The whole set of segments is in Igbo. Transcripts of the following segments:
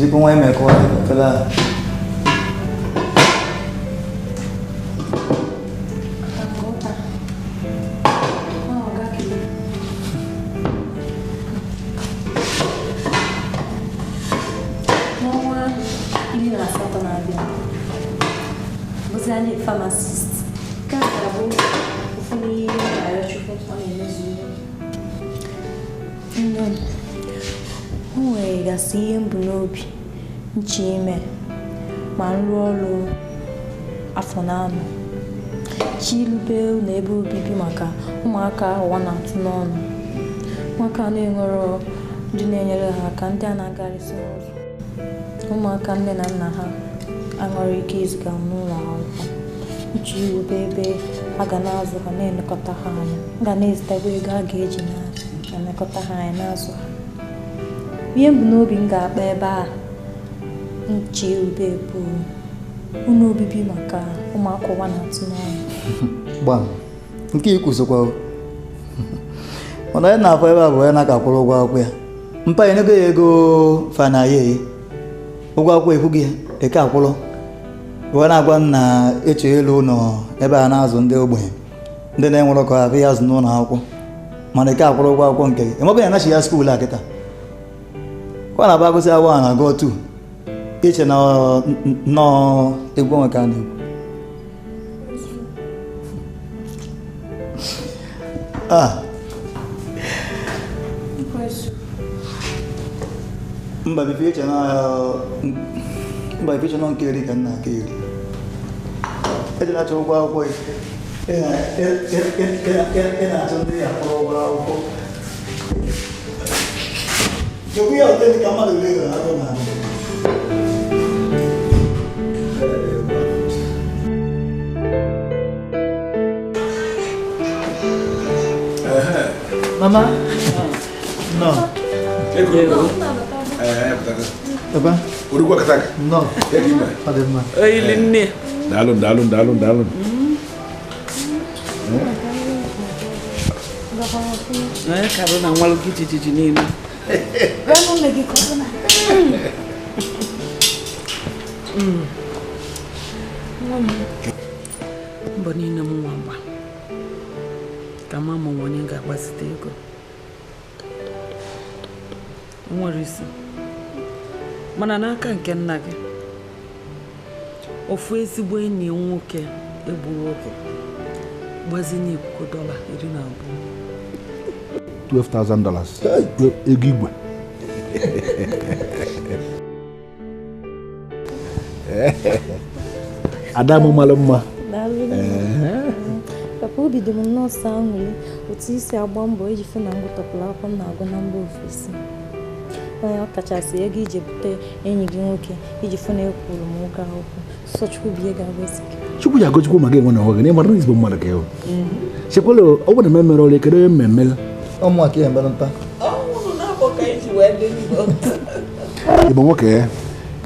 Ejikwa nwa emekọ efere a. N'ọnwa 18 na-abịa, bụzi anyị pharmacist. Nke a ga-abụ ofu n'ihe m na-arịọ Chukwu ọ na-emezu. Nne m, o nweregasị ihe m bu n'obi nche ime ma m rụọ ọrụ afọ na-anọ chi ilube ụlọ ebe obibi maka ụmụaka ụwa na-atụ n'ọnụ, ụmụaka na-enwero ndị na-enyere ha aka, ndị a na-agarịsị n'ụzọ, ụmụaka nne na nna ha enwere ike iziga n'ụlọ akwụkwọ. Nche iwube ebe a ga na-azụ ha, na-elekọta ha anya, m ga na-ezitekwa ego a ga-eji na-elekọta ha anya, na-azụ ha. Ihe m bu n'obi m ga-akpa ebe a nche iwube bụ ụlọ obibi maka ụmụaka ụwa na-atụ n'ọnụ. Gbam, nke ikwusokwa mana onye na-afọ ebe a bụ onye na-aka akwụrụ ụgwọ akwụkwọ ya. Mpa ya enego ya ego fana ya ụgwọ akwụkwọ ekwughị ya eke akwụrụ wee na-agwa m na eche elu ụlọ ebe a na-azụ ndị ogbenye ndị na-enwere ọkọ ahụ ya azụ n'ụlọ akwụkwọ, mana eke akwụrụ ụgwọ akwụkwọ nke gị enwebe ya anachi ya skuul a kịta ọ na-aba agụsị awa na agụ tu iche na nnọọ egwu onwe ka a na-egwu. Mba bife iche na nke eri ka nna aka eri ejela achọ ụgwọ akwụkwọ ị na-achọ ndị ya akwụrụ ụgwọ akwụkwọ. Chekwa ya ote ka mmadụ ole gara agụ na Mama? No. Papa? No. Daalụ, daalụ, daalụ, daalụ. Mbọ niile m nwa mgba ka mama onye ga-agbazite ego nwere isi, mana n'aka nke nna gị ofu ezigbo enyi nwoke egburu oge gbazinye ikuku $12. $12,000 ego igwe. Ada m mara mma. Papa, obi dị m nnọọ sọ aṅụrị otu isi agba mbọ iji fụ na ngụtọpụrụ akwụkwọ m na-agụ na mba ofesi. Onye ọkachasị ego iji bute enyi gị nwoke iji fụ na ekwuru m ụgwọ akwụkwọ. Sọ Chukwu bi ga-agọzi gị. Chukwu ya agọzikwa maka enwe na onwe gị na ịmara ezigbo mmadụ ka ịhụ. Chekwala ọ bụrụ na m emere ọrụ ekere onye mmemme. Ọmụ aka ya mbara mpa. Igbo nwoke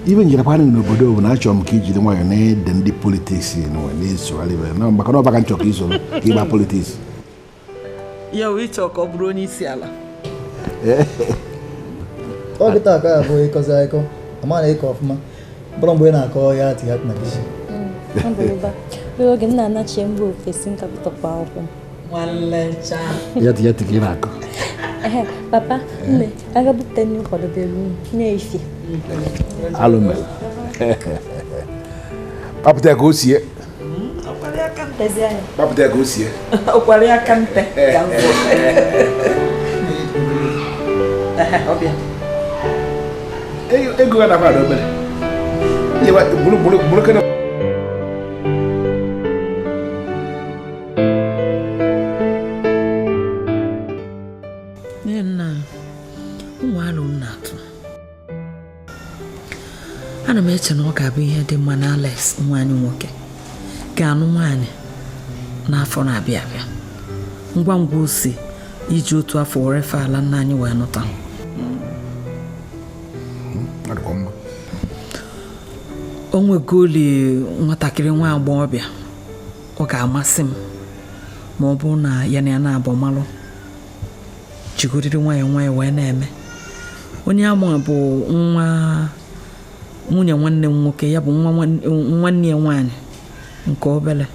ibe njirekwa anyị n'obodo bụ na achọrọ m ka ijiri nwayọọ na-ede ndị politiks na-esogharị maka na ọbaka nchọ ka isoro ka ịgba politiks. Ya wee chọọ ka ọ bụrụ onye isi ala. Ọ kịta aka ya bụ ịkọzi akọ ama na ịkọ ọfụma bụrụ mgbe ị na-akọ ya ati ya na isi. Obere oge m na-anachi mba ofesi nka tọpụ akwụkwọ. Ya ti ya ti ka ị na-akọ. Papa, nne, aga bupụta nri kwadobere unu na-efi. Alụ mere. Papụta ka o sie. Papụta ka o sie. Ọkwari aka nte. Ego ga na-akwa obere. Buru buru buru kene. Nna, ụmụ alụ m na-atụ. Ana m eche na ọ ga-abụ ihe dị mma na Alex nwa anyị nwoke ga-anụ nwaanyị n'afọ na-abịa abịa. Ngwa ngwa o si iji otu afọ were fe ala nna anyị wee nụta. O nwegoli nwatakịrị nwa agbọghọbịa ọ ga-amasị m ma ọ bụrụ na ya na ya na-abụ malụ jigoriri nwayọọ nwayọọ wee na-eme. Onye ama bụ nwa Nwunye nwanne m nwoke, ya bụ nwa nwanne ya nwaanyị nke obele,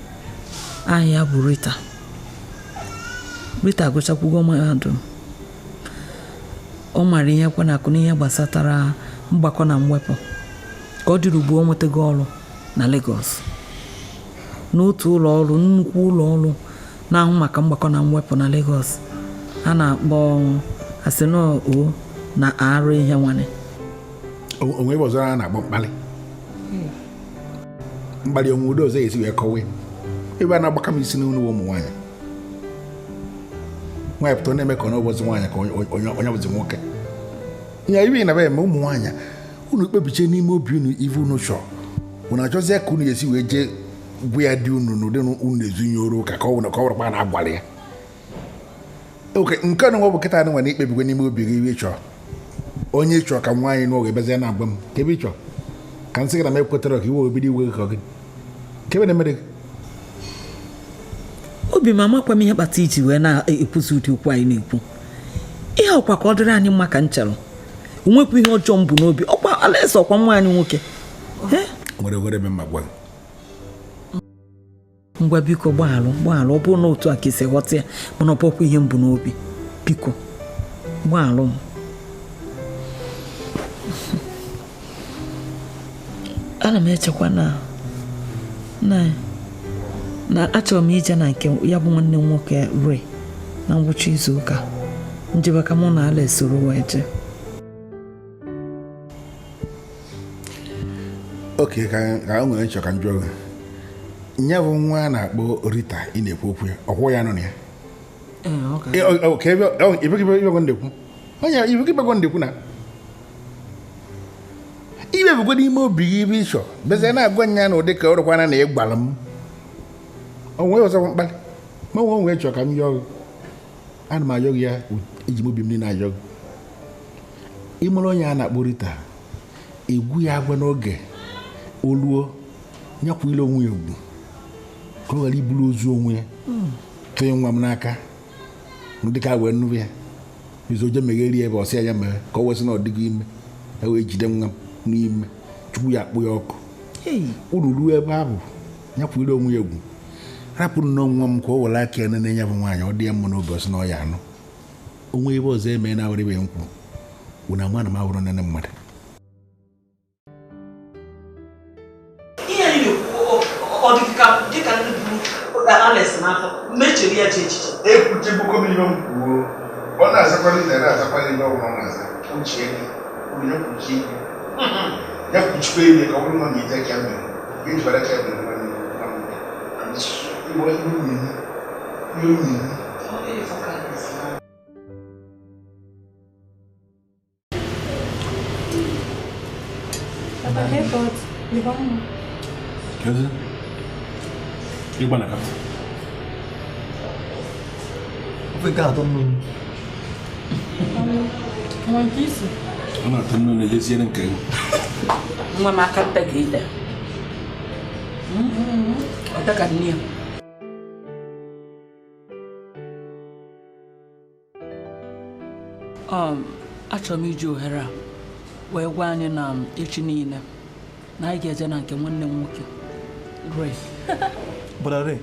aha ya bụ Rita. Rita agụchakwugo mahadum. Ọ mara ihe kwe na akụ n'ihe gbasatara mgbakọ na mwepụ. Ka ọ dịrị ugbu, o nwetago ọrụ na Lagos n'otu ụlọ ọrụ, nnukwu ụlọ ọrụ na-ahụ maka mgbakọ na mwepụ na Lagos a na-akpọ asịnọ o na arụ ihe nwanne. Onwe ebe ọzọ a na-akpọ mkpali, mkpali onwe udo ọzọ esi wee kọwee ebe a na-agbaka m isi n'ụlọ ụmụ nwaanyị. Nwaanyị pụta, ọ na-eme ka ọ na-ọbụzi nwaanyị, ka onye ọbụzi nwoke ya ibe na eme. Ụmụ nwaanyị, unu kpebiche n'ime obi unu ive unu chọrọ, unu achọzie ka unu esi wee jee gwa ya dị unu n'ụdị unu na-ezu ya oru ụka, ka ọ wụrụ ka ọ bụrụkwa na agwara ya oke nke na nwa bụ kịta nwa na ikpebigwe n'ime obi gị iwe chọrọ, onye chọrọ ka nwaanyị nụọ ga-ebezie na-agwa m ka ebe ị chọrọ ka nsị gị na m ekwetara ka iwe obido iwe gị ka ọ gị ka ebe na-emere gị. Obi m, amakwa m ihe kpata iji wee na-ekwuzi ụdị okwu anyị na-ekwu. Ihe ọkwa ka ọ dịrị anyị mma ka m chere, onwekwa ihe ọjọọ m bụ n'obi. Ọkwa Alaeze, ọkwa nwa anyị nwoke. Nwere nwere ebe mma gwa gị. Ngwa, biko gbaghalụ, gbaghalụ. Ọ bụrụ na otu a ka esi ghọta ya, mana ọ bụkwa ihe m bụ n'obi. Biko gbaghalụ m. Ana m echekwa na achọrọ m ije na nke ya bụ nwanne m nwoke Ray na ngwụcha izu ụka njebe, ka mụ na Alex soro wee jee. Oke ka o nwere nchọ ka m jụọ gị. Nya bụ nwa a na-akpọ Rita ị na-ekwu okwu ya, ọkwụ ya nọ na ya? Ee, ọ ga. Ka ebe ebe ebe ndekwu onye ibe gị ndekwu na imebugo n'ime obi gị ibe ịchọ bezie na-agwa nya na ụdị ka ọrụkwana na ị gwara m onwe ọzọ bụ mkpali ma onwe onwe chọọ ka m yọọ gị. Ana m ayọ gị ya, eji m obi m niile ayọ gị. Ịmụrụ onye a na-akpọ Rita, egwu ya agwa n'oge oluo nyakwile onwe ya egwu ka ọ ghara iburu ozu onwe ya tụnye nwa m n'aka ndị ka wee nụ ya izo je megheri ebe ọsị ya mere ka ọ wesị na ọ dịghị ime e wee jide nwa m n'ime chukwu ya akpụ ya ọkụ. Unu ruo ebe ahụ, nyakwile onwe ya egwu, rapụ nnọọ nwa m ka o were aka ya nene ya bụ nwaanyị. Ọ dị ya mma n'obi, ọsị na ọ ya anụ onwe ebe ọzọ eme na awere ebe nkwụ unu ama na m awụrụ nene mmadụ. Ihe anyị na-ekwu, ọ dị ka dịka ndị buru Alex n'afọ mechere ya ji echiche. Ekwuchebugo m ihe m kwuo. Ọ na-azakwara ile na-azakwara ile ọbụla ọ na-aza kwuchie gị unu ya kwuchie gị ya kwuchikwa ime ka ọ bụrụ na ije ka ya mere ka ejikwara ka ya mere nwanne m nwa m nwoke. Iwe ihe unu na-eme, ihe unu na-eme. Papa, hey, God. Dịkwa mma. Kedu? Ịgba na kaptịn. Ofe nke atọ nnụnụ. Nwa nke isi. Ọ na-atọ nnụnụ ejeziere nke gị. Nwa m, aka nta ga-ede ọ dịka nne ya. Achọrọ m iji ohere a wee gwa anyị na echi niile na anyị ga-eje na nke nwanne m nwoke Ray. Brother Ray.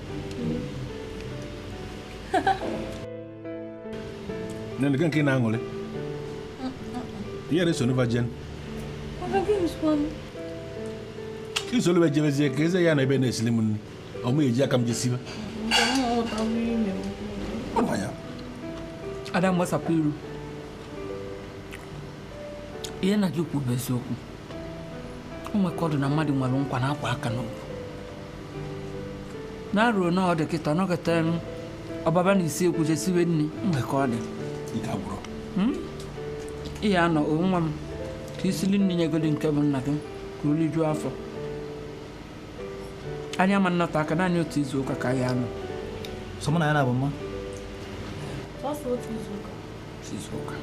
Nene nke ị na-aṅụrị. Ihe na-eso n'ụva jen. Papa, gịnị sịkwanụ? Isolu jebezie ka eze ya na ebe na-esili m nri. Ọ mụ eji aka m jesibe. Ọ ya. Ada, mgbasapụ iru. Ihe na gị kwu bụ eziokwu. O nwere ka ọ dị na mmadụ nwere nkwa na akwa aka n'okwu na ruo na ọ dị kịta nọkịta m ọbaba na isi ekwu jesiwe nri nwere ka ọ dị. Ike agwụrụ. Ihe anọ nwa m ka isili nri nyegodi nke bụ nna gị ka o rijuo afọ. Anyị ama nnọta aka naanị otu izu ụka ka anyị anọ. Sọ mụ na ya na-abụ mma. Sọsọ otu izu ụka. Izu ụka.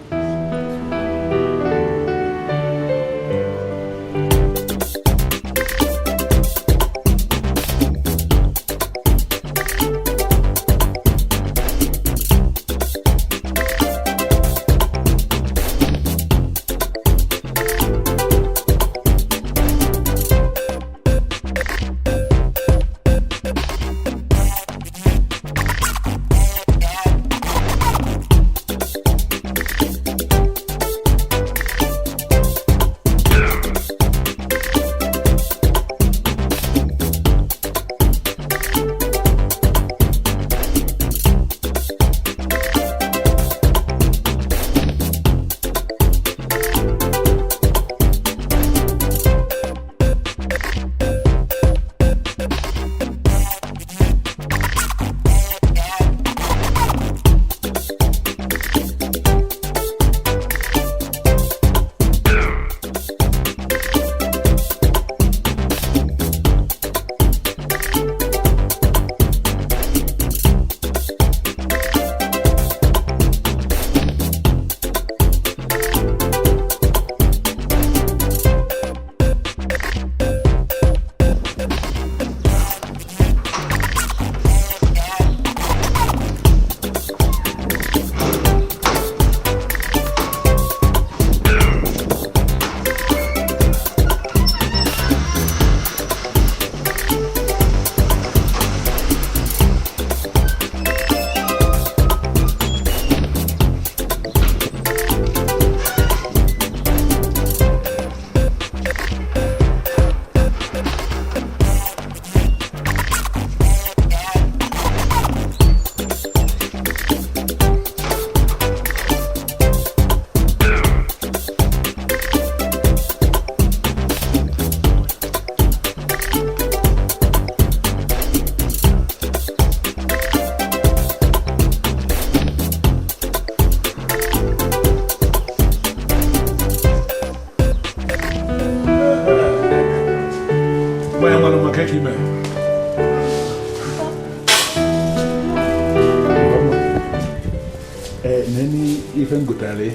Ife m gotere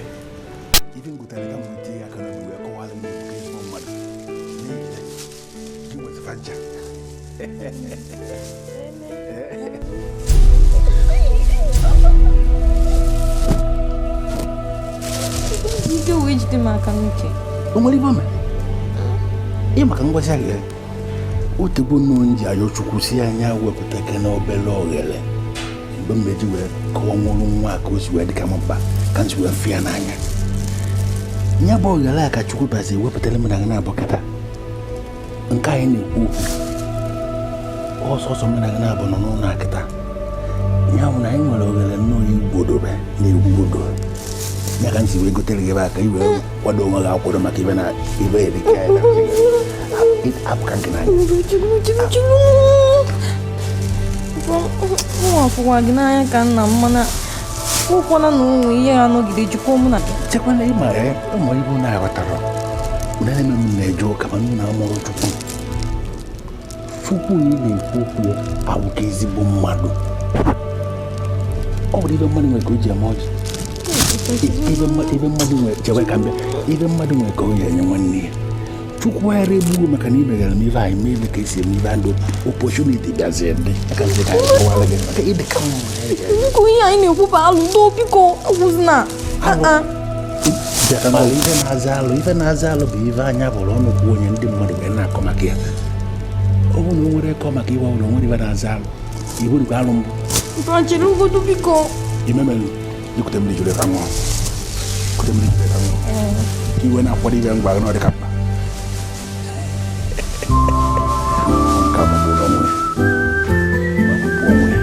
ife m gotere ka m wee tie aka n'obi wee kọwara m ebuka ezigbo mmadụ n'ejide gị wetịfa ncha. Ike wee jide m aka n'uche. O nwere ife o mere? Ị maka ngwazi a gị otegbo nnọọ m ji ayọ Chukwu si anya wepụta ke na obere oghere mgbe m meji wee kọwa nwụrụ nwa a ka o si wee dị ka m mkpa ka m si wee fụ ya n'anya. Ya bụ oghere a ka Chukwu bazi wepụtara m na gị na-abụ kịta nke anyị na-ekwu okwu ọsọsọ m na gị na-abụ nọ n'ụlọ a kịta. Ya bụ na anyị nwere oghere nnọọ igbodobe na egbudo ya ka m si wee gotere gị ebe a ka i wee kwado onwe gị akwado maka ibe na ibe erike anyị na apụka nke n'anya. Nwa afụkwa gị n'anya ka nna m mana ụkwala na ụmụ ihe ha nọgide jikọọ mụ na gị. Chekwala ịma ya ụmụ ibu na-aghọtara na eme m na-eje ụka ma nna mụrụ Chukwu. Chukwu ị na-ekwu okwu abụka ezigbo mmadụ. Ọ bụrụ ibe mmadụ nwere ka o ji eme ọjị. Ibe mmadụ nwere chewe ka mbe ibe mmadụ nwere ka o ji enye nwanne ya. Chukwu aghara egbugo maka na imegara m ife anyị mee ife ka esi eme ife andụ opportunity bịazie dị aka nsị ka anyị kọwara gị maka ịdị ka mma. Biko ihe anyị na-ekwu bụ alụ do biko ọgwụzina. Bịakamala ife na-aza alụ ife na-aza alụ bụ ife anya bụrụ ọnụ kwuo onye ndị mmadụ wee na-akọ maka ya. Ọ bụrụ na o nwere ịkọ maka iwe ọbụla o nwere ife na-aza alụ iburukwa alụ mbụ. Chere ugodu biko. Imemelu ikwute mmiri jụrụ ebe ṅụọ. Ikwute mmiri jụrụ ebe ṅụọ. Iwe na-akwado ibe ngwa gị na ọ dị ka mkpa. Nke a magburu onwe ya. Magburu onwe ya.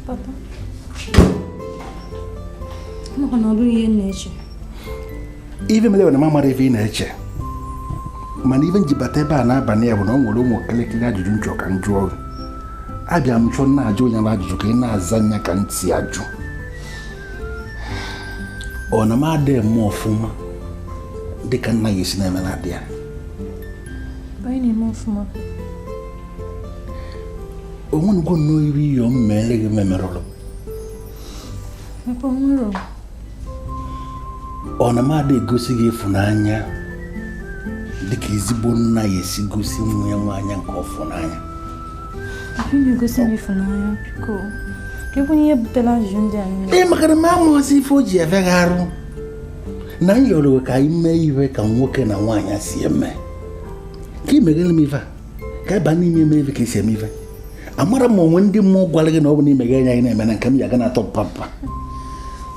Papa, maka na ọ bụghị ihe m na-eche. Ife mere na m amara ife ị na-eche mana ife njibata ebe a n'abalị ya bụ na ọ nwere ụmụ kịlịkịlị ajụjụ nchọ ka m jụọ gị. Abịa m chọọ na-ajụ onye bụ ajụjụ ka ị na-aza nya ka ntị ajụ. Ọ na m adịghị eme ọfụma dịka nna gị si na-eme na adị ya. Anyị na-eme ọfụma. Onwenugwo nnọọ iri iyo m meere gị memerụrụ. Papa, nwere. Ọ na m adị egosi gị ịfụnanya dịka ezigbo nna ya esi gosi nwa ya nwaanyị nke ọfụnanya. Papa, ị na-egosi m ịfụnanya biko. Ka ekwenye ihe butere ajụjụ ndị a niile. Ee, maka na m amaghịzi ife o ji efe gị arụ. Na m yọrọ ka anyị mee ife ka nwoke na nwaanyị si eme. Ka ị meghere m ife a, ka ị baa n'ime eme ife ka esi eme ife. Amara m onwe ndị mmụọ gwara gị na ọ bụ na imeghe anya gị na-eme na nke m ya ga na-atọ papa.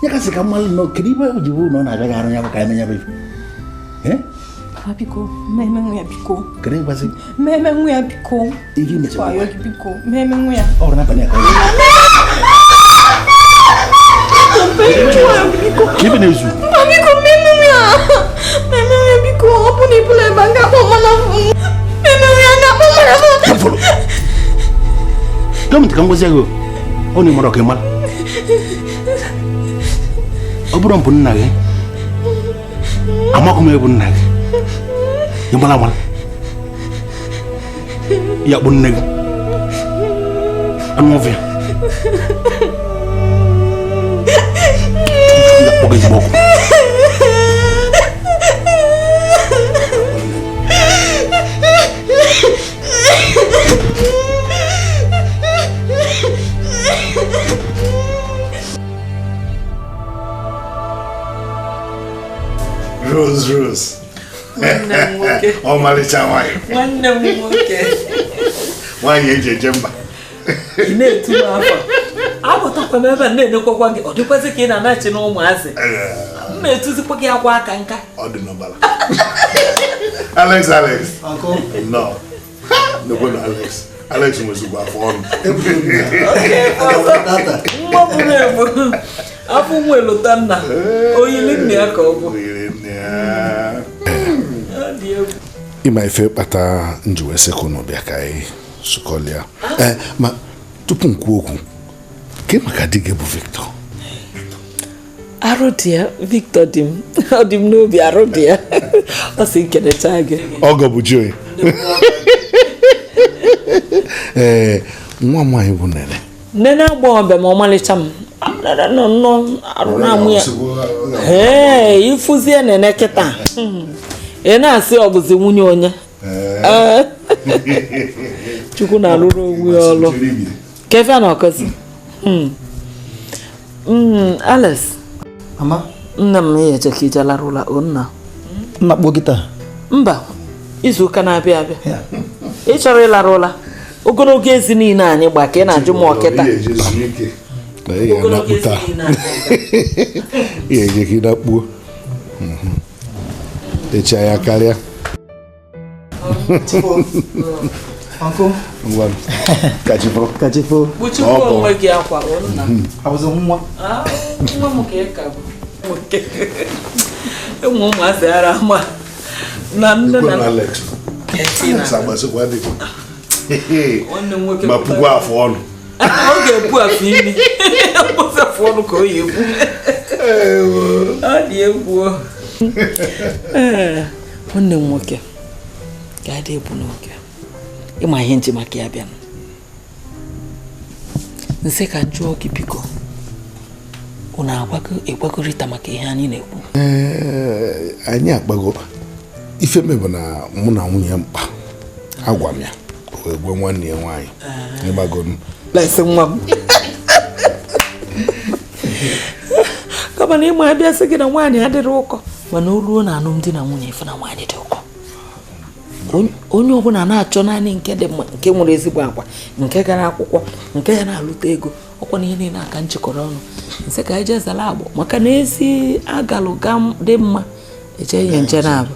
Ya kasị ka mmalụ na kedu ibe o ji bụ na ọ na-abịa gị arụ ya bụ ka anyị menye bụ ife. Papa, biko, mmemme nwa ya biko. Kedu ịgwazi? Mmemme nwa ya biko. Ihe imechara Ayọ gị biko, mmemme nwa ya. Ọ bụrụ n'abalị a ka ọ Biko. Ibe na-ezu. Papa, biko, mmemme nwa ya. Mmemme nwa ya biko, ọ bụ na ibula ebe a ga-akpọ mmanụ afọ. Mmemme nwa ya ga-akpọ mmanụ afọ. Gọọmenti ka m gwazie gị ọ na-emara ọka ịmara. Ọ bụrụ mbụ nna gị amakwa m ebu nna gị ịmara amara ya kpụ nne gị anụ ọfịa ya kpọ gị ezigbo ọkụ. Rose, Rose. Nwanne m nwoke. Ọmalịcha nwaanyị. Nwanne m nwoke. Nwaanyị eji eje mba. Ị na-etu m afọ. Apụtakwa m ebe a na-enekwakwa gị, ọ dịkwazị ka ị na-anachi na ụmụazị. M na-etuzikwa gị akwa aka nka. Ọ dị n'ọbara. Alex, Alex. Uncle. No. Nnukwu na Alex. Alex nwezikwa afọ ọnụ. Nwa bụrụ ebu. Afọ nwa elota nna. Oyili nne ya ka ọ bụ. Oyili nne ya. Ọ dị egwu. Ịma ife kpata nji wee sị ka unu bịa ka anyị sụkọlịa. Ma tupu m kwuo okwu, ke maka di gị bụ Victor? Arụ dị ya, Victor dị m. Ọ dị m n'obi, arụ dị ya. Ọ sị nkenecha gị. Ọgọ bụ Joy. Ee, nwa m nwaanyị bụ Nene. Nene agbọghọbịa ma ọmalịcha m. Nene nọ nnọọ arụ na-amụ ya. Ee, ịfụzie Nene kịta. Ị na-asị ọ bụzi nwunye onye. Ee. Chukwu na-alụrụ onwe ya ọlụ. Kefe na ọkọzi. Alex. Mama. Nna m ya eche ka ije lara ụlọ, o nna. Mma kpọọ gị taa. Mba, izu ụka na-abịa abịa. Ị chọrọ ịlara ụla? Ogologo ezi niile anyị gba ka ị na-ajụ m ọkịta. Ogologo ezi niile anyị Ị ga-eje ka ị dakpuo. Echi anya karịa. Uncle. Ngwa. Kachifo. Kachifo. Kpuchikwa onwe gị akwa, o nna. Abụzị nwa. Nwa m ka ị ka bụ. Nwoke. Ụmụ ụmụazị ara ama. Na nne na Alex. Alex agbazikwa dị. Nwanne m nwoke Ma pukwa afọ ọnụ. Ọ ga-ebu afọ imi. Ọ afọ ọnụ ka ọ ya ebu. Ọ dị egwu. Ee, nwanne m nwoke ga-adị ebu n'oge. Ịma ihe nji maka ya bịa. Nsị ka jụọ gị biko. Unu agwakọrịta maka ihe anyị na-ekwu. Ee, anyị akpago. Ife me bụ na mụ na nwunye mkpa. Agwa m ya. O wee gwa nwanne ya nwaanyị. Ịgbago m. Lesi nwa m. Kama na ịma abịa sị gị na nwaanyị adịrị ụkọ. Mana o ruo na alụmdi na nwunye ịfụ na nwaanyị dị ụkọ. Onye ọbụla na-achọ naanị nke dị mma, nke nwere ezigbo agwa, nke gara akwụkwọ, nke ya na-alụta ego, ọkwa na ihe niile aka nchịkọrọ ọnụ. Nsị ka anyị jee zara agbọ maka na ezi agalụga dị mma eje ihe nje na-abụ.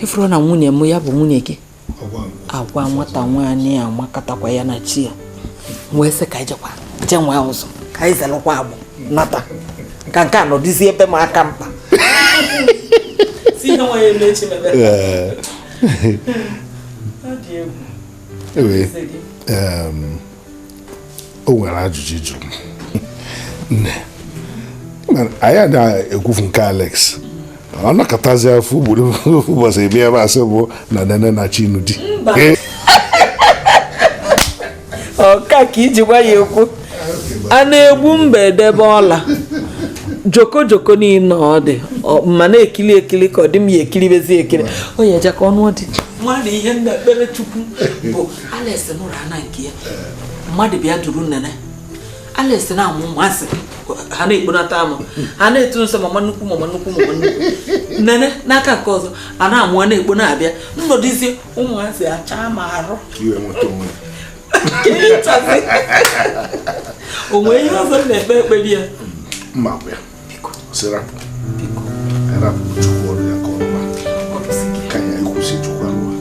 Ịfụrụ na nwunye m ya bụ nwunye gị. Agwa nwata nwaanyị a makatakwa ya na chi ya. Wee sị ka anyị jekwa jee nwee ụzọ ka anyị zalụkwa agbọ nata ka nke a nọdụzie ebe m aka mkpa. Si ihe nwa ya eme echi mebe. Ewe, o nwere ajụjụ jụrụ m. Nne, anyị na-ekwufu nke Alex. Ọ nakọtazi afọ ugboro ụbọchị ebe ebe asị bụ na Nene na Chinu di. Ọka ka iji gwa ya ekwu. A na-egbu mbe edebe ọla. Joko joko niile ọ dị ma na-ekili ekili ka ọ dị m ya ekiribezi ekiri. O ya eje ka ọnụ dị. Nwa na ihe nna ekpere Chukwu bụ Alex nụrụ ana nke ya. Mmadụ bịa duru Nene. Alex na-amụ ụmụasị ha na-ekponata amụ. Ha na-etu nsọ mama nnukwu mama nnukwu mama nnukwu. Nene n'aka nke ọzọ a na-amụ a na-ekpo na-abịa. Nnọdụzie ụmụasị achaa ma arụ. O nwee ihe ọzọ m na-ekpe ekpere ya. Mma bụ ya. Sị rapụ. Rapụ Chukwu ọrụ ya ka ọ rụwa. Ka ya ekwusi Chukwu arụwa.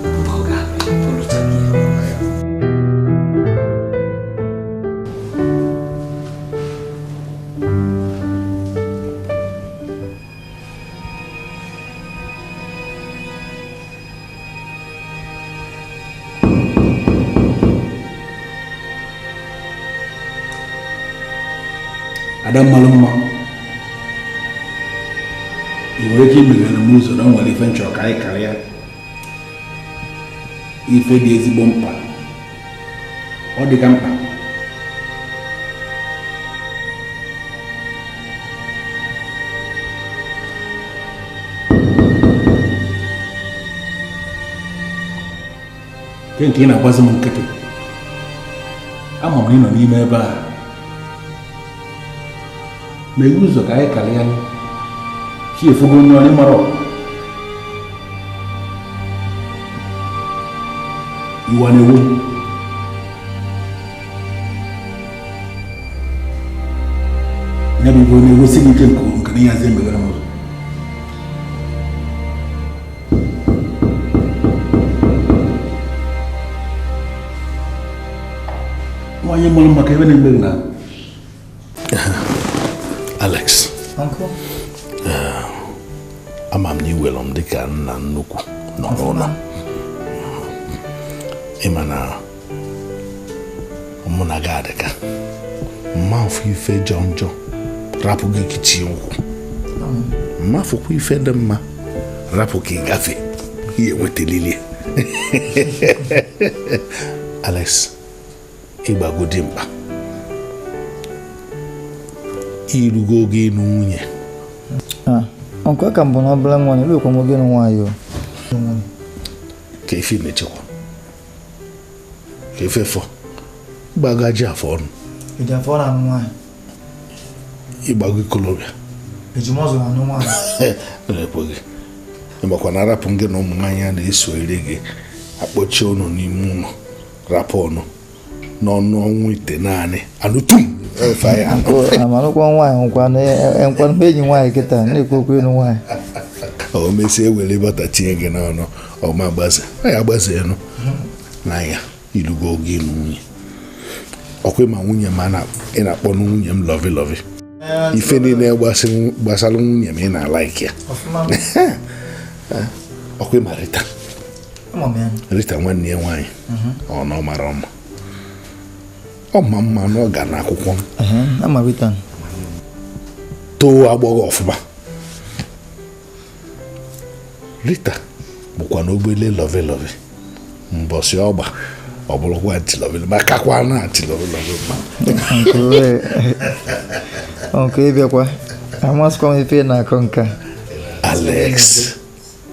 Ada mmalụ mma ị nwere ike imeghere m ụzọ na o nwere ife nchọrọ ka anyị karịa ife dị ezigbo mkpa ọ dịka mkpa nke ị na-agbazi m nkịtị ama m na ị nọ n'ime ebe a meghee ụzọ ka anyị karịa chi efugo onye ọrụ mara iwe na-ewu. Ya bụ ibe ọ na-egosi gị ike nke na ihe emeghere m ụzọ. Nwaanyị mụrụ maka ebe na-eme na Alex. Uncle? Ama m na iwere m dịka nna nnukwu nọ n'ụlọ. Ịma na mụ na gị adịka mmafụ ife jọ njọ rapụ gị kichie ụkwụ, mmafụkwa ife dị mma rapụ ka ị gafe ihe enwetalili. Alex, ịgbago dị mkpa, irugo oge ịnụ nwunye. Nke ka mbụ na ọbụla nwa na-erukwa m oge ịnụ nwaanyị o. Ka ife na-echekwa ka ife fọ ịgbago ji afọ ọnụ. Eji afọ na anụ nwaanyị. Ịgbago ikolobịa. Eji m ọzọ na anụ nwaanyị. Na-ekweghị. Ịgbakwa na arapụ gị na ụmụ nwaanyị a na-eso ere gị akpọchie ọnụ n'ime ụlọ rapụ ọnụ n'ọnụ ọnwụ ite naanị anụtum. Amanụkwa nwaanyị nkwanụ enyi nwaanyị kịta na-ekwu okwu ịnụ nwaanyị. O mesie ewere bọta tinye gị n'ọnụ ọma gbaze ya agbaze enu n'anya ilugo oge ịnụ nwunye. Ọkwa ma nwunye m ị na-akpọ nwunye m lọvi lọvi. Ife niile gbasara nwunye m ị na-alaiki ya. Ọkwa ma Rita. Rita nwanne ya nwaanyị ọ na ọ mara ọma. Ọ ma mma na ọ ga n'akwụkwọ m. Too agbọghọ ọfụma. Rita bụkwa na obele lọvi lọvi mbọsị ọgba ọ bụrụkwa ntị lọvi ma kakwa na ntị lọvi lọvi mma. Nke ịbịakwa amasịkwa m ife na-akọ nka. Alex,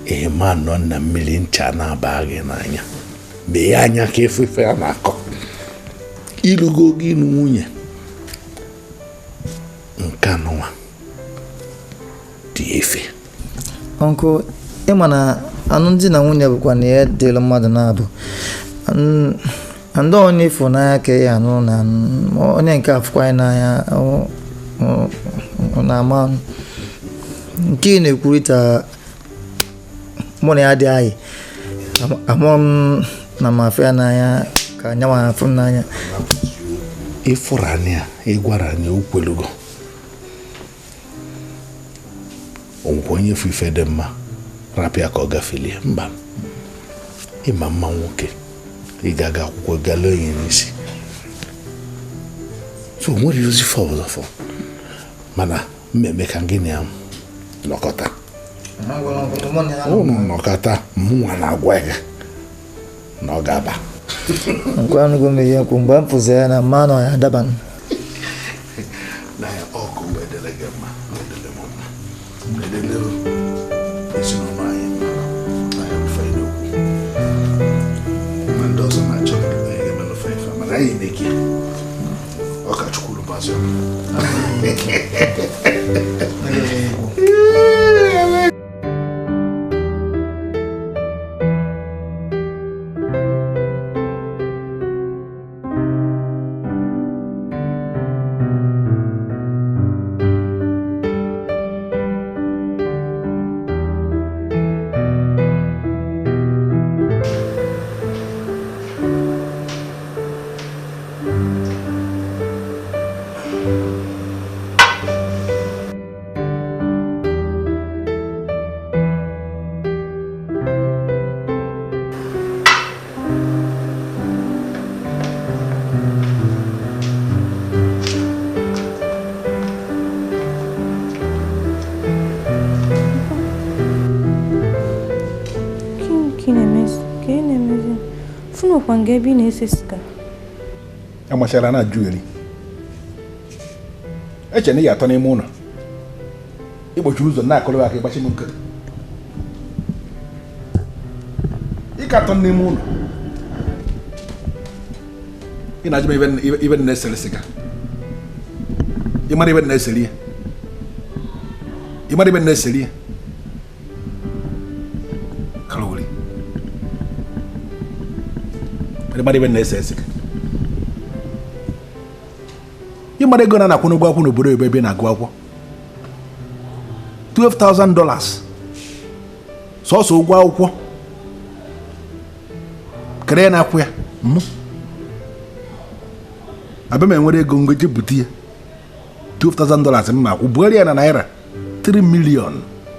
ịma nọ na mmiri ncha na-aba gị n'anya mee anya ka efe a na-akọ. Ilugo oge ịnụ nwunye nke anụnwa dị efe. Uncle, ịma na alụmdi na nwunye bụkwa na ihe dịrị mmadụ na-abụ. Ndị onye ịfụ n'anya ka ya anụ na onye nke afụkwa anyị n'anya na-ama nke ị na-ekwurịta mụ na ya dị anyị amụọ m na m afụ ya n'anya ka anyanwụ afụ m n'anya. Ịfụrụ anya ịgwara anya okwelugo onwekwa onye fụ ife dị mma rapịa ka ọ gafelie mba. Ịma mma nwoke ị ga-aga akwụkwọ gala onye n'isi so nwere ozi fọ ọzọ fọ mana mmemme ka gị na ya nọkọta ụnụ nọkọta mụnwa na-agwa gị na ọ ga-aba. Nkwa anụgo m ihe nkwu mgbe m fụzi ya na mma nọ ya adaba. Na ya ọkụ wee dele gị mma wee dele m mma wee dele ezinụlọ anyị mma na ya bụ fayda okwu ma ndị ọzọ na-achọ onye ga-emelụ faifa mana anyị na-eke ọ ka Chukwu rụbazụ. Ebe ị na-ese siga amachara na ajụ eri eche na ị ga-atọ n'ime ụlọ ịgbochiri ụzọ na-akụrụ aka ịgbachi m nkịtị ị ka atọ n'ime ụlọ ị na-ajụ m ibe na-esere siga ị mara ibe na-eseri ya ị mara ibe na-eseri ya kalori ị mara ibe na-ese siga. Ị mara ego na na-akwụ n'ụgwọ akwụkwọ n'obodo oyibo ebe ị na-agụ akwụkwọ $12,000 sọsọ ụgwọ akwụkwọ kere ya na-akwụ ya mụ abịa m enwere ego ngoji bute ya $12,000 m na-akwụ bugharịa ya na naira 3 million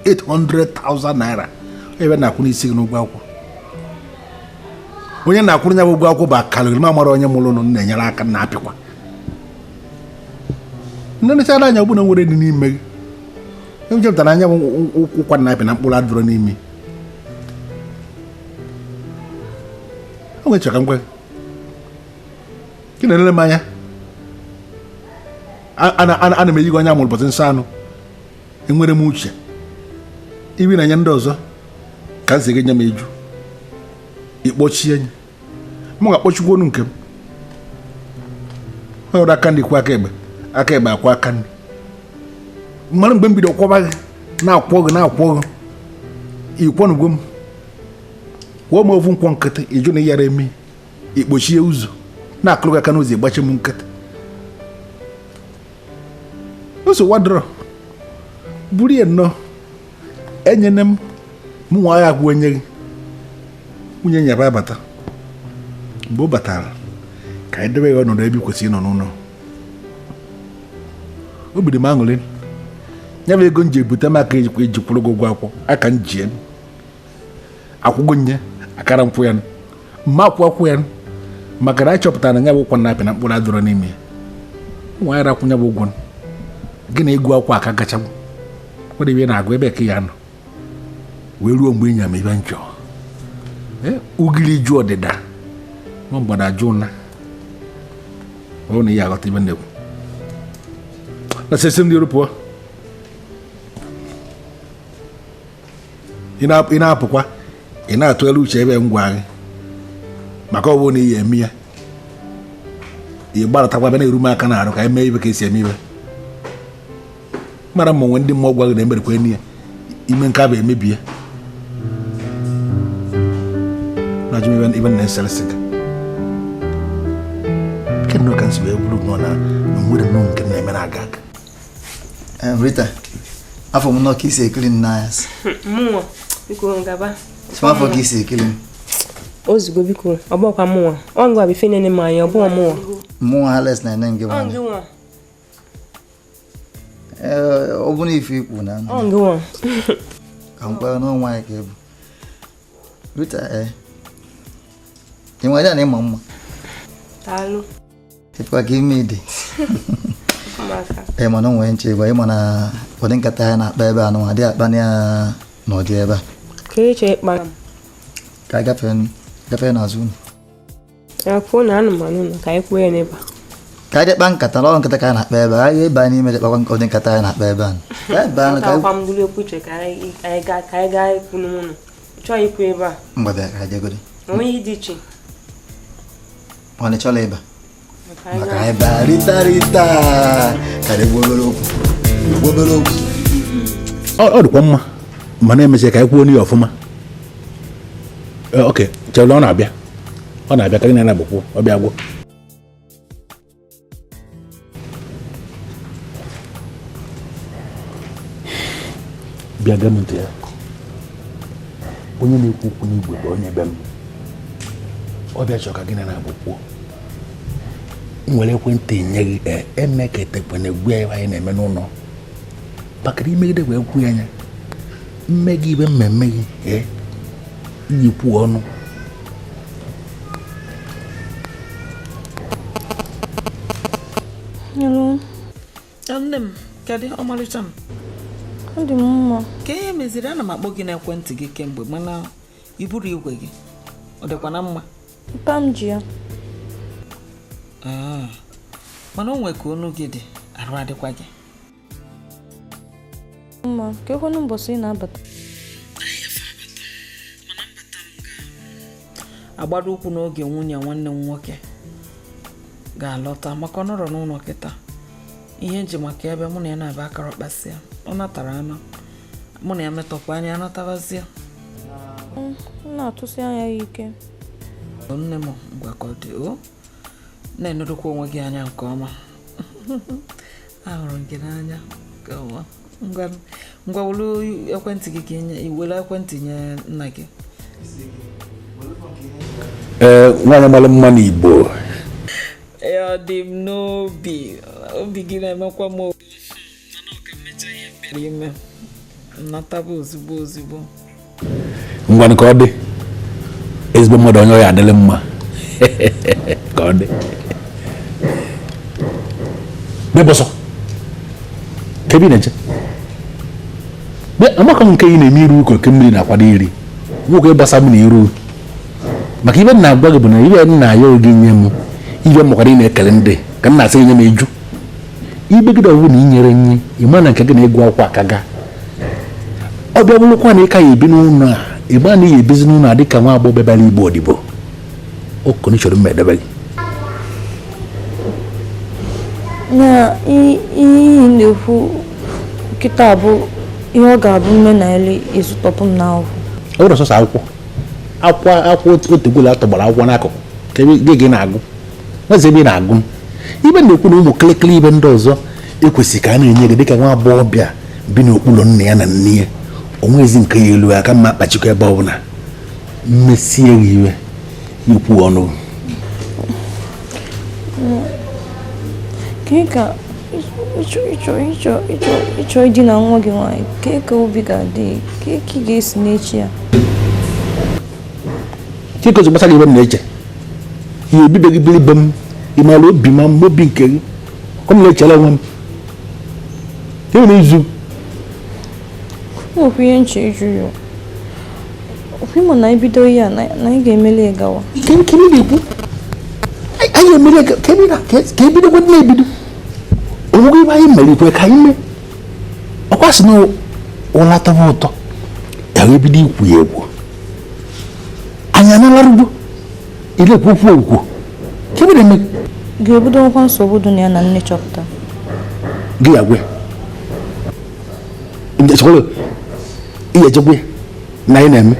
800,000 naira ebe na-akwụ n'isi gị n'ụgwọ akwụkwọ onye na-akwụrụ ya bụ ụgwọ akwụkwọ bụ akalịrị m amara onye mụrụ ụnụ na-enyere aka na-apịkwa ndị nechara anya ọbụna nwere dị n'ime gị echepụtara anya bụ ụkwa na-apị na mkpụrụ adịrọ n'ime o nwechara ka m gwa gị na-elele m anya ana m eyi gị onye amụrụ ụbọchị nsọ anụ enwere m uche ibi na-enye ndị ọzọ ka m si gị nye m eju ịkpọchie enyi m ga-akpọchikwa onu nke m ọrụ aka nri kwa aka ekpe aka ekpe akwa aka nri mara mgbe m bido kwọba gị na-akwọ gị na-akwọ gị ịkwọnugwo m kwụọ m ofu nkwọ nkịtị ịjụ na ịyara eme ikpochie ụzọ na-akụrụ gị aka n'ụzọ ịgbachi m nkịtị nsogbu adịrọ buru ya nnọọ enyene m mụ nwa ya agwụ enye gị nwunye nyaba abata mgbe ọ batara ka anyị debe ya ọnọdụ ebe ị kwesịrị ịnọ n'ụlọ obi dị m aṅụrị ya bụ ego m ji ebute m aka ejikwa eji kwụrụ gị ụgwọ akwụkwọ aka m ji akwụgo nye akara nkwụ ya mma akwụ akwụ ya maka na anyị chọpụtara na ya bụ ụkwa na-apị na mkpụrụ adịrọ n'ime ya nwa ya rakwụ ya bụ ụgwọ gị na ịgụ akwụkwọ aka gachagbu nwere ebe ị na-agụ ebe ka ya nọ wee ruo mgbe ịnya m ibe nchọ ugiri ju ọdịda nwa mgbada jụ na ọ na ihe aghọta ibe na-ekwu na sesi m dị pụọ ị na-apụkwa ị na-atụgharị uche ebe m gwa gị maka ọ bụrụ na ị ya eme ya ị gbaratakwa bịa na-eru m aka n'arụ ka anyị mee ibe ka esi eme ibe mara ma onwe ndị mmụọ gwa gị na emerekwa enyi ya ime nke a bụ emebi ya na-ajụ m ibe na-esere sịga nke nnọọ ka m si wee bụrụ nnọọ na nwere nnọọ nke m na-eme na-aga aga. Rita, afọ m nnọọ ka isi ekiri m n'anya. Mụnwa, biko gaba. Afọ ka isi ekiri m. Ozugbo biko, ọ bụkwa mụnwa. Ọ ngwa bụ ife na-ene m anya, ọ bụghị mụnwa. Mụnwa Alex na-ene gị nwa. Ọ bụ na ife ikwu na ka m kwere n'onwe anyị ka ebu. Rita, ị nwere na ịma mma. Daalụ. Ịfụkwa ka ime dị. Ee, mana o nwere nche ịgwa ịma na ụdị nkata ya na-akpa ebe a nụnwa adịghị akpa ya n'ụdị ebe a. Ka ị chọọ ịkpa. Ka gafee n'azụ unu. Kwuo na anụmanụ na ka anyị kwuo ya n'ebe a. Ka anyị kpaa nkata n'ọrụ nkata ka anyị na-akpa ebe a, anyị ịba n'ime dị kpakwa ụdị nkata anyị na-akpa ebe a. Ka m bụrụ okwu uche ka anyị gaa ikwu n'ụlọ. Chọọ ikwu ebe a. Mgbe bịa ka anyị jegodi. Onwe ihe dị iche. Ọ na chọrọ ịba. Maka anyị baa Rita Rita ka anyị gbuo obere okwu. Gbuo obere okwu. Ọ dịkwa mma mana emesịa ka anyị kwuo n'ihe ọfụma. Ok, chere ọ na-abịa. Ọ na-abịa ka gị na-anagbakwu ọ bịa gwuo. Bịa gee m ntị ya. Onye na-ekwu okwu n'igwe bụ onye be m. Ọ bịa chọọ ka gị na-anagbakwu kwuo. M nwere ekwentị nye gị eme ka etekwana egwu ya anyị na-eme n'ụlọ. Maka imegide wee kwuo ya anya. Mme gị ibe mmemme gị iyi kwuo ọnụ. Hello. Nne m, kedu ọmalịcha m? Ọ dị m mma. Ka ihe meziri ana m akpọ gị n'ekwentị gị kemgbe mana i buru igwe gị. Ọ dịkwa na mma? Mpa m ji ya. Mana o nwee ka onu gị dị, arụ adịkwa gị. Mma, ka ekwenụ mbọsị ị na-abata. Agbado ụkwụ n'oge nwunye nwanne m nwoke ga-alọta maka ọ nọrọ n'ụlọ kịta. Ihe nji maka ebe mụ na ya na-aba akara kpasịa ọ natara anụ mụ na ya metọkwa anya anatabazie. M na-atụsi anya ya ike. Nne m ngwa ka ọ dị o na-enedokwa onwe gị anya nke ọma. Ahụrụ m gị n'anya nke ọma. Ngwa ngwa, welu ekwentị gị ka were ekwentị nye nna gị. Ee, nwaanyị mara mma n'Igbo. Ee, ọ dị m n'obi. Obi gị na-emekwa m obi ime nnataba ozugbo ozugbo. Ngwanụ, ka ọ dị. Ezigbo mmadụ, onye ọ ya adịrị mma. Ka ọ dị. Bịa bọsọ. Ka ebe ị na-eje? Bịa, amakọ m nke ị na-eme iru ụka oke mmiri na-akwado iri nwoke gbasa m na iru, maka ibe m na-agwa gị bụ na ibe m na-ayọ gị nye m ibe m makwara ị na-ekele ndị ka m na-asị gị nye m eju ibegide ọbụ na inyere nye ịma na nke gị na ịgụ akwụkwọ aka ga ọ bịa bụrụkwa na ị ka ya ebi n'ụlọ a, ịma na ị ebizi n'ụlọ a dịka nwa agbọghọ bịara igbo odibo okoni chọrọ mma edebe gị. Na ihe ị na-ekwu kịta bụ ihe ọ ga-abụ mme na ele ezutọpụ m n'akwụkwọ. Ọ bụrụ sọsọ akwụkwọ akwụkwọ akwụkwọ otegwula atọgbara akwụkwọ n'akụkụ ka ebe gị gị na-agụ nwezi ebe ị na-agụ m ibe na-ekwu na ụmụ kịlịkịlị ibe ndị ọzọ ekwesịrị ka a na-enye gị dịka nwa agbọghọbịa bi n'okpuru nna ya na nne ya onwezi nke ya elu aka mma kpachikọ ebe ọbụla mmesie gị iwe ikwu ọnụ. Kee ka ịchọ ịchọ ịchọ ịchọ ịchọ idina nwa gị nwaanyị, kee ka obi ga-adị, kee ka ị ga-esi n'echi ya? Chikozi, gbasara ibe m na-eche ihe ebibeghị biri be m, ị maara obi ma m obi nke gị ọ m na-echere onwe m e nwere izu. Nwekwa ihe nche ịjụ ya. Ịma na ebido ihe a na anyị ga-emeli ya gawa. Nke nke ị na-ekwu anyị emere ka ebe na ka ebidokwa na-ebido onwego ibe anyị mere ikwe ka anyị mee ọkwa sị na ụla tọba ụtọ ya wee bido ikwu ya ekwu anyị analarugbo ị na-ekwu okwu okwu ka ebe na-eme. Ga-ebido nkwa nsogbu dị na ya na nne chọpụta. Gị ya gwe ihe echekwa ya na anyị na-eme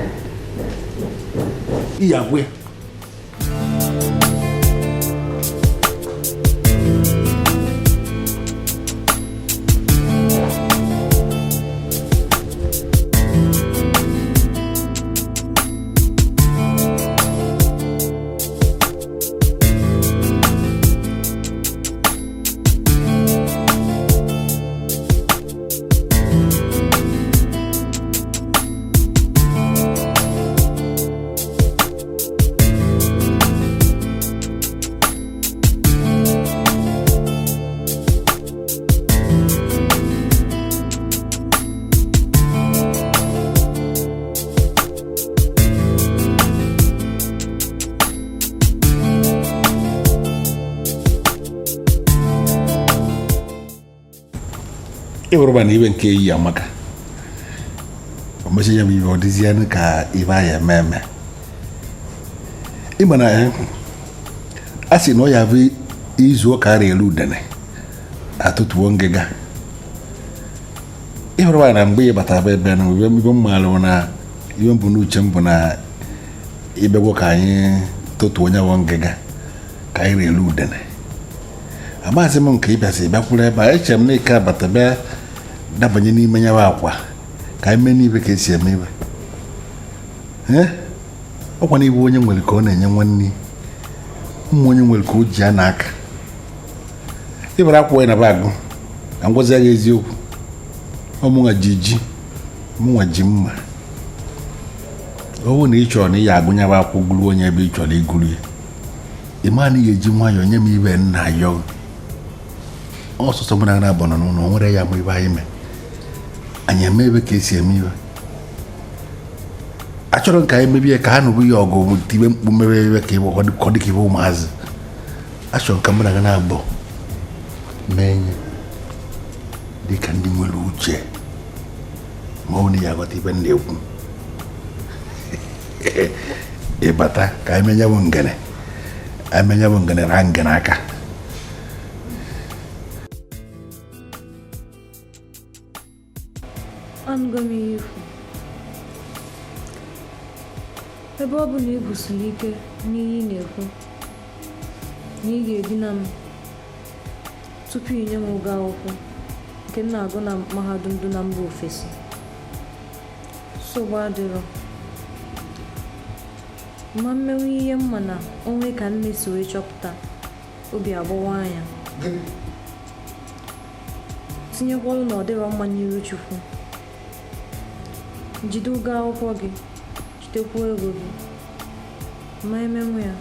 ihe agwa ya. Ịhụrụ na ibe nke eyi amaka o mechi ya bụ ibe ọ dịzianụ ka ibe anyị eme eme ịma na ya a sị na ọ ya bụ izu ụka ara elu udene atụtụwo ngịga. Ịhụrụ na mgbe ị batara ebe na ibe m maara na ibe mbụ n'uche m bụ na ịbịagwo ka anyị tụtụọ onye bụ ngịga ka anyị relu udene. Amaghịzị m nke ịbịasị bịakwuru ebe a, eche m na ike abata bịa dabanye n'ime nyawa akwa ka anyị mee n'ibe ka esi eme ibe. Ee, ọkwa na ibe onye nwere ka ọ na-enye nwanne ụmụ onye nwere ka o ji ya n'aka ịbara akwụkwọ ya na bagụ ka m gwazie gị eziokwu. Ọmụnwa ji ji mụnwa ji mma ọ bụrụ na ị chọrọ na ị ya agụnyaba akwụkwọ gụrụ onye ebe ị chọrọ ịgụrụ ya, ị ma na ị ga-eji nwayọọ nye m ibe nna yọ ọsọsọ mụ na na-abọ nọ n'ụlọ o nwere ya ma ibe anyị mee anyị eme ebe ka esi eme ibe achọrọ ka anyị mebie ka ha nụrụ ya ọgụ tibe mkpu mebe ebe ka ọ dị ka ibe ụmụazị. Achọrọ ka mụ na gị na-abọ mee ihe dị ka ndị nwere uche ma ọ bụ na ya aghọta ibe m na-ekwu. Ịbata ka anyị menye bụ ngene anyị menye bụ ngene ra ngene aka. Anụgo m ihe ikwu. Ebe ọ bụ na ị kwụsịrị ike n'ihe ị na-ekwu na ị ga-edina m, Tupu inye m ụgwọ akwụkwọ nke m na-agụ na mahadum dị na mba ofesi. Nsogbu adịrọ. Ma mmenwu ihe mma na onwe ka nne si wee chọpụta obi agbawa anya. Tinyekwalụ na ọ dịrọ mma n'iru Chukwu. Jide ụgwọ akwụkwọ gị, jidekwuo ego gị. Ma emenwu ya.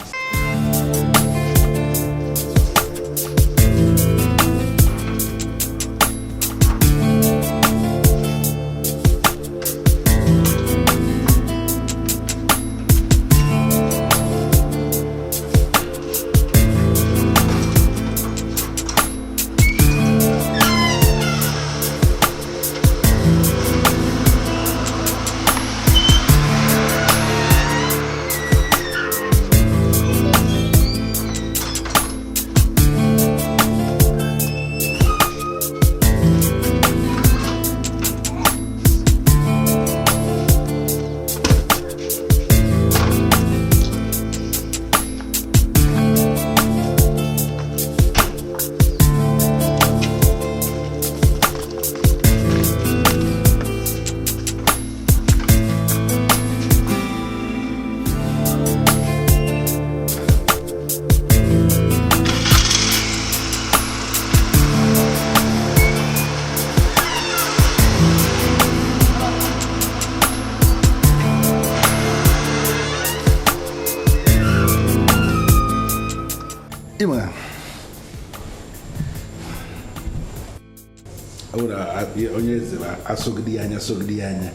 Onye eze asọgide ya anya sọgide ya anya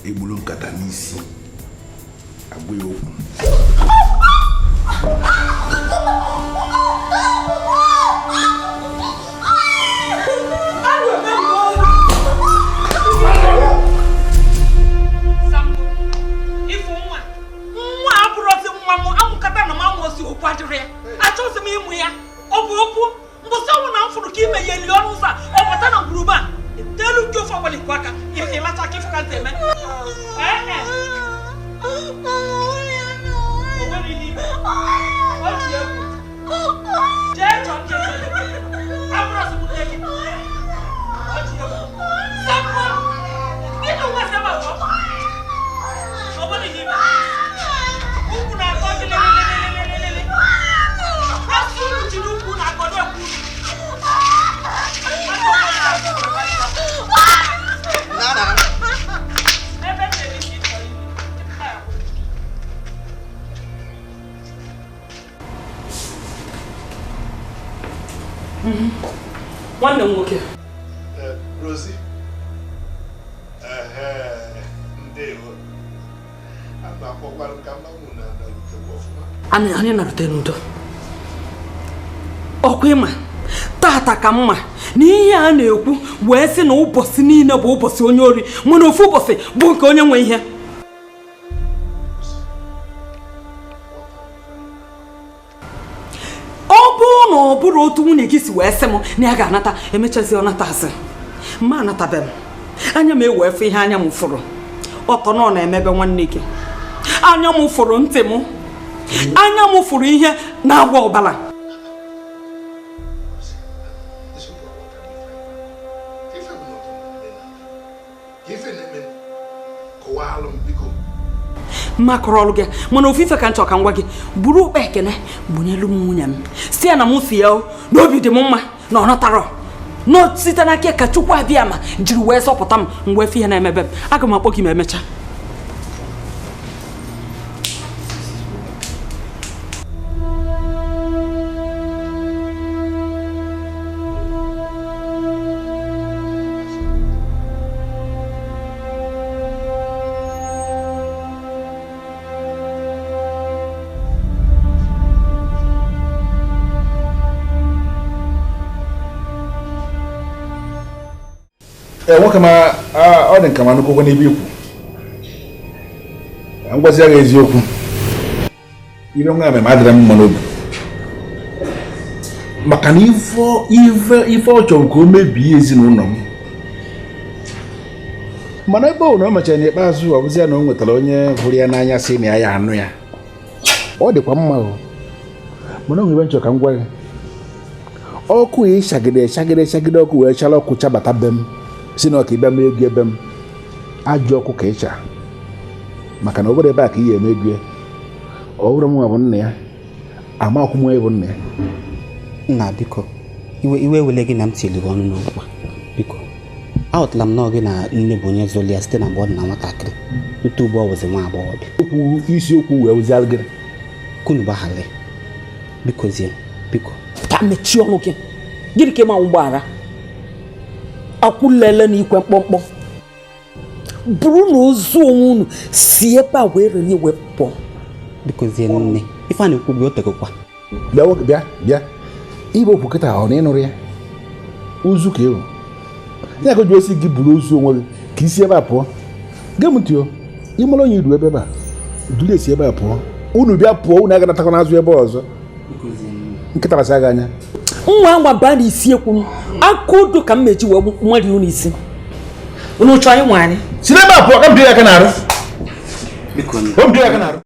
egburu nkata n'isi agwa ya okwu. Nwa abụrụzi nwa m amụkata na m amụozi okwu adịrị ya achọghịzi m ịmụ ya. Ọ bụ okwu mbọsị ọnwụ na m fụrụ ka ime ya eli ọnụ ụzọ a ọ bata na ngwurube a telu nke ofe ọgbala ikwu aka ịlacha aka ịfụka ntị eme. Jee chọọ ndị abụrụzi m nne gị. Ukwu na-akọ gị lelelelelelele. Asụ unu jiri ukwu na-akọ na-ekwu unu. Ebe m na-eri ka ị chọrọ iri. Nwanne m nwoke. Rosie. Ndewo. Anyị na-arute n'udo. Ọkwa ịma tata ka mma na ihe a na-ekwu wee sị na ụbọchị niile bụ ụbọchị onye ori mana ofu ụbọchị bụ nke onye nwe ihe. Ọ bụrụ na ọ bụrụ otu nwunye gị si wee sị m na ya ga-anata emechazi ọ nata asị mma anatabe m anya m ewee fụ ihe anya m fụrụ ọtọ nọ na-emebe nwanne gị. Anya m fụrụ ntị m, anya m fụrụ ihe na-agba ọbara. Mma kọrọ ọrụ gị mana ofu ife ka m chọrọ ka m gwa gị, buru ụkpa ekene bunyelu m nwunye m si ya na m si ya n'obi dị m mma na ọ natara na site n'aka ka Chukwu abịa ma jiri wee zọpụta m mgbe efe ihe na-emebe m. Aga m akpọ gị ma emechaa. Nwoke ma ọ dị nka ma nnukwu n'ebe ikwu ka m gwazi ya eziokwu ire nwa mmemme adịrị m mma n'obi maka na ife ọ chọrọ ka o mebie ezinụlọ m mana ebe ọ na o mechara n'ikpeazụ ọ bụzi ya na o nwetara onye hụrụ ya n'anya sị na ya anụ ya ọ dịkwa mma o mana o nwere nchọ ka m gwa gị Ọkụ ya ịchagide chagide chagide ọkụ wee chara ọkụ chabata be m, si na ọka ịbịa mee ego ebe m. Ajọ ọkụ ka ịcha, maka na ọ bụrụ ebe a ka ị ga-eme ego ya. Ọ bụrụ m nwa bụ nna ya, ama akwụ m onye bụ nna ya. Nna, biko, iwe iwe wele gị na m tiri gị ọnụ n'okwu a. Biko, aghọtala m nọọ gị na nne bụ onye zụli ya site na mgbe ọ dị na nwatakịrị ntu ugbu ọ bụzi nwa agbọghọbịa. Okwu isiokwu wee wụzialụ gị. Kunu gbaghara ya. Biko zie, biko. Ka mechie ọnụ gị. Gịnị ka ịma ụgbọala akwụlele na ikwe mkpọmkpọ bụrụ na ozu onwe unu si ebe a wee renye wee pụọ. Biko zie nne, ife a na-ekwu gị o tegokwa. Bịa nwoke, bịa bịa ibe okwu kịta ọ na ịnụrụ ya ozu ka ịrụ ya ka o ji osi gị buru ozu onwe gị ka isi ebe a pụọ. Gee m ntị o, ịmara onye iru ebe a duru esi ebe a pụọ. Unu bịa pụọ, unu aganatakwa n'azụ ebe ọzọ. Nkịta rasa gị anya. Nwa anwa baa n'isi ekwu m aka odo ka m meji wee nwari unu isi unu chọọ ịnwa anyị. Si n'ebe a pụọ ka m bie ya aka n'arụ. Biko nne. O m bie ya aka n'arụ.